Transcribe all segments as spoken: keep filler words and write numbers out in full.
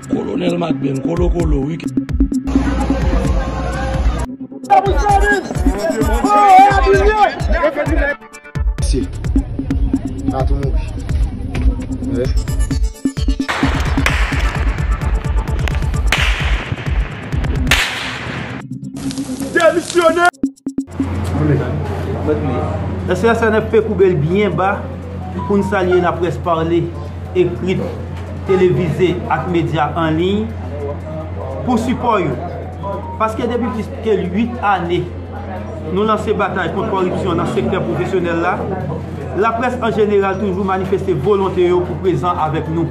Kolonèl Macben, kolo kolo, wi. Mesye, sa tou mouri. Wi. Demisyone! S S N F P koube l byen ba pou n salye laprès pale, ekrit, televize ak medya an liy pou sipò yo. Paske depi plis ke uit ane, nou lanse batay kont kòripsyon nan sektè pwofesyonèl la. Laprès an jeneral toujou manifeste volonte yo pou prezan avèk nou.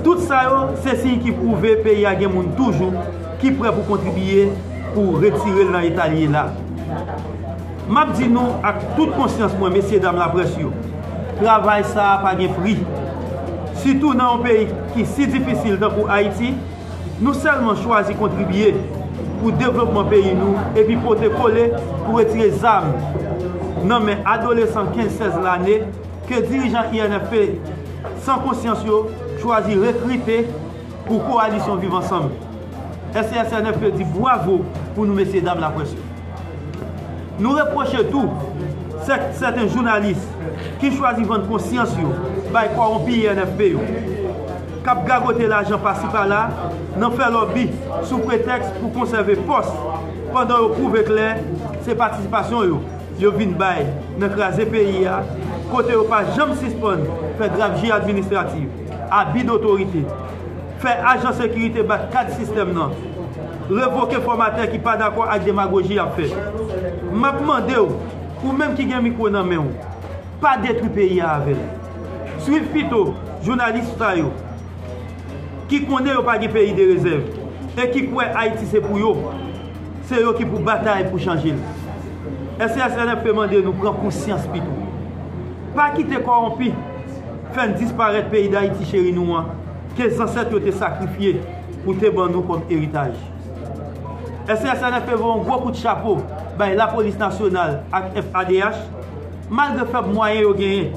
Tout sa yo, se siy ki pwouve peyi a gen moun toujou ki prè pou kontribiye pou retire l nan eta l ye la. M ap di nou ak tout konsyans mwen, mesye dam laprès yo, travay sa a pa gen pri. Sitou nan yon peyi ki si difisil tankou Ayiti, nou sèlman chwazi kontribiye pou devlopman peyi nou epi pote kole pou retire zam nan men adolesan kenz sèz lane ke dirijan I N F P san konsyans yo chwazi rekrite pou kowalisyon Viv Ansanm. S S N F P di bwavo pou nou, mesye dam laprès yo. Nou repwoche tou sèt-, sèten jounalis ki chwazi vann konsyans yo bay kòwonpi I N F P yo, k ap gagote lajan pasi pala nan fè lòbi sou pretèks pou konsève pòs, pandan yo pwouve klè se patisipasyon yo yo vin bay nan kraze peyi a, kote yo pa janm sispann fè drapji administratif, abi dotorite, fè ajan sekirite bat kad sistèm nan, revoke fòmatè ki pa dakò ak demagoji y ap fè. M ap mande w, ou menm ki gen mikwo nan men w, pa detwi peyi a avè l. Swiv pito jounalis sa yo ki konnen yo pa gen peyi de rezèv e ki kwè Ayiti se pou yo. Se yo ki pou batay pou chanje l. S S N F P mande nou pran konsyans pito. Pa kite kòwonpi fè n disparèt peyi Dayiti cheri nou an, ke zansèt yo te sakrifye pou te ban nou kòm eritaj. S S N F P voye yon gwo kout chapo bay Lapolis Nasyonal ak F A D H. Malgre fèb mwayen yo genyen,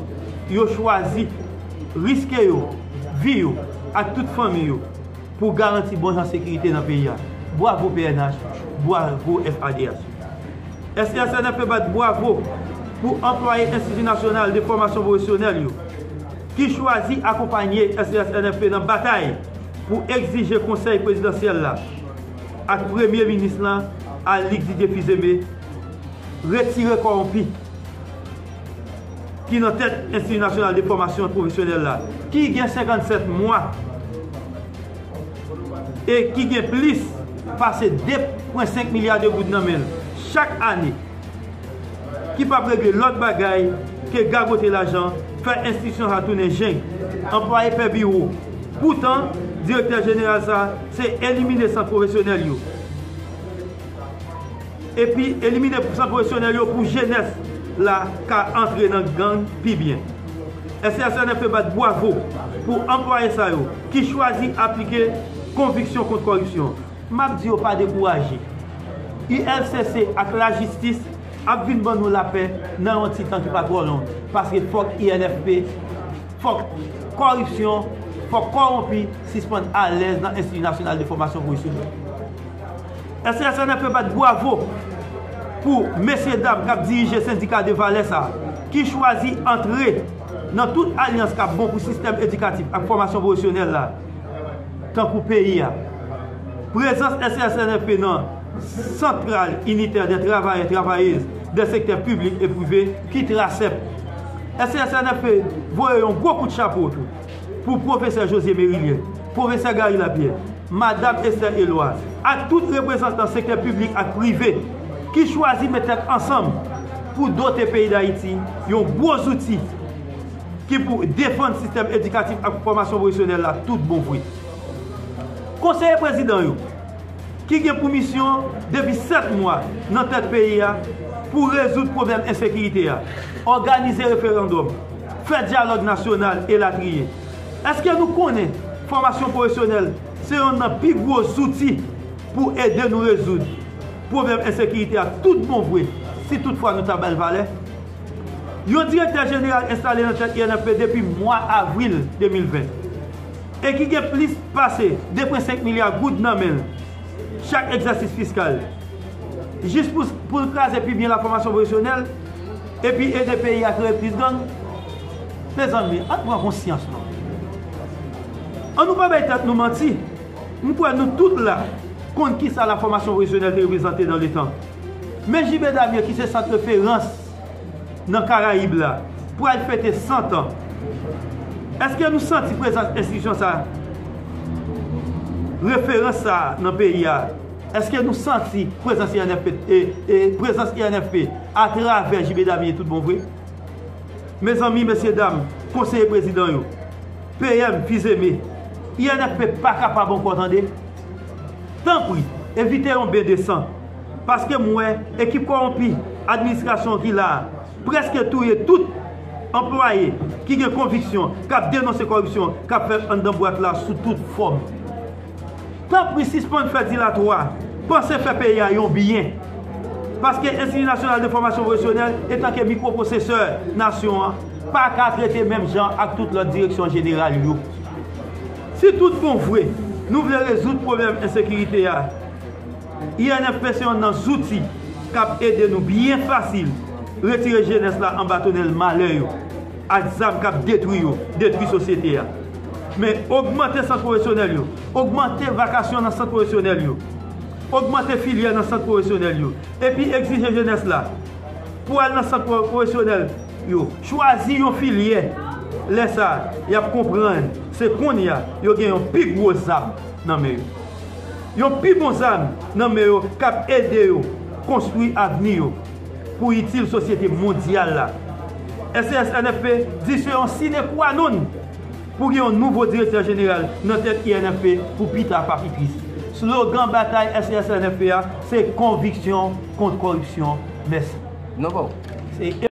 yo chwazi riske yo, vi yo, ak tout fanmi yo pou garanti bon jan sekirite nan peyi a. Bwavo P N H, bwavo F A D H. S S N F P bat bwavo pou anplwaye Enstiti Nasyonal de Fòmasyon Pwofesyonèl yo, ki chwazi akonpanye S S N F P nan batay pou egzije Konsèy Prezidansyèl la ak Premye Minis lan, Alix Didier Fils-Aimé, retire kòwonpi ki nan tèt Enstiti Nasyonal de Fòmasyon Pwofesyonèl la, ki gen senkannsèt mwa e ki gen plis pase de pwen senk milya de goud nan men l chak ane, ki p ap regle lòt bagay ke gagote lajan, fè enstitisyon sa tounen jeng, anplwaye pè biwo. Poutan, direktè jeneral sa se elimine sant pwofesyonèl yo. Epi elimine sant pwofesyonèl yo pou jenès la ka antre nan gang pi byen. S S N F P bat bwavo pou anplwaye sa yo ki chwazi aplike konviksyon kont kòripsyon. M ap di yo pa dekouraje. U L C C ak lajistis ap vin ban nou lapè nan yon ti tan ki pa twò long, paske fòk I N F P, fòk kòripsyon, fòk kòwonpi sispann alèz nan Enstiti Nasyonal de Fòmasyon Pwofesyonèl. S S N F P bat bwavo pou mesye dam k ap dirije sendika de valè sa a, ki chwazi antre nan tout alyans k ap bon pou sistèm edikatif ak fòmasyon pwofesyonèl la, tankou peyi a. Prezans S S N F P nan Centrale Unitaire des Travailleurs et Travailleuses des Secteurs Publics et Privés, ki trasèp. S S N F P voye yon gwo kout chapo tou pou pwofesè José Merilien, pwofesè Gary Lapierre, madam Esther Eloy, ak tout reprezantan sektè piblik ak prive ki chwazi met tèt ansanm pou dote peyi Dayiti yon gwo zouti ki pou defann sistèm edikatif ak fòmasyon pwofesyonèl la tout bon vre. Konseye prezidan yo, ki gen pou misyon depi sèt mwa nan tèt peyi a pou rezoud pwoblèm ensekirite a, òganize referandòm, fè dyalòg nasyonal, elatriye. Èske nou konnen fòmasyon pwofesyonèl se yonn nan pi gwo zouti pou ede nou rezoud pwoblèm ensekirite a tout bon vre, si toutfwa nou ta ba l valè? Yon direktè jeneral enstale nan tèt I N F P depi mwa avril de mil ven e ki gen plis pase de pwen senk milya goud nan men l chak egzèsis fiskal, jis pou, pou l kraze pi byen lafòmasyon pwofesyonèl epi ede peyi a kreye plis gang. Mezanmi, ann pran konsyans non. Ann nou pa bay tèt nou manti. M kwè nou tout la konn kisa lafòmasyon pwofesyonèl te reprezante nan letan. Men J B Damien ki se sant referans nan Karayib la pral fete san tan. Èske nou santi prezans enstitisyon sa, referans sa nan peyi a? Èske nou santi prezans I N F P, e, e, prezans I N F P atravè J B Damien tout bon vre? Mezanmi, mesye dam, konseye prezidan yo, P M, Fils-Aimé, I N F P pa kapab ankò tande. Tanpri, evite yon ben de san. Paske m wè ekip kòwonpi administrasyon ki la a prèske touye tout anplwaye ki gen konviksyon, k ap denonse kòripsyon k ap fèt anndan bwat la sou tout fòm. Tanpri, sispann fè dilatwa, panse fè peyi a yon byen. Paske Enstiti Nasyonal de Fòmasyon Pwofesyonèl, etanke mikropwosesè nasyon an, pa ka trete menm jan ak tout lòt direksyon jeneral yo. Si tout bon vre, nou vle rezoud pwoblèm ensekirite a, I N F P se yonn nan zouti k ap ede nou byen fasil retire jenès la anba tonèl malè yo ak zam k ap detwi yo, detwi sosyete a. Men ogmante sant pwofesyonèl yo, ogmante vakasyon nan sant pwofesyonèl yo, ogmante filyè nan sant pwofesyonèl yo, epi egzije jenès la pou al nan sant pwofesyonèl yo, chwazi yon filyè. Lè sa a, y ap konprann se kounye a yo gen yon pi gwo zam nan men yo. Yon pi bon zam nan men yo k ap ede yo konstwi avni yo pou itil sosyete mondyal la. S C S N F P di se yon sine qua non pou gen yon nouvo direktè jeneral nan tèt I N F P pou pita pa pi tris. Slogan batay S C S N F P a se konviksyon kont kòripsyon. Mèsi. Non, bon. Se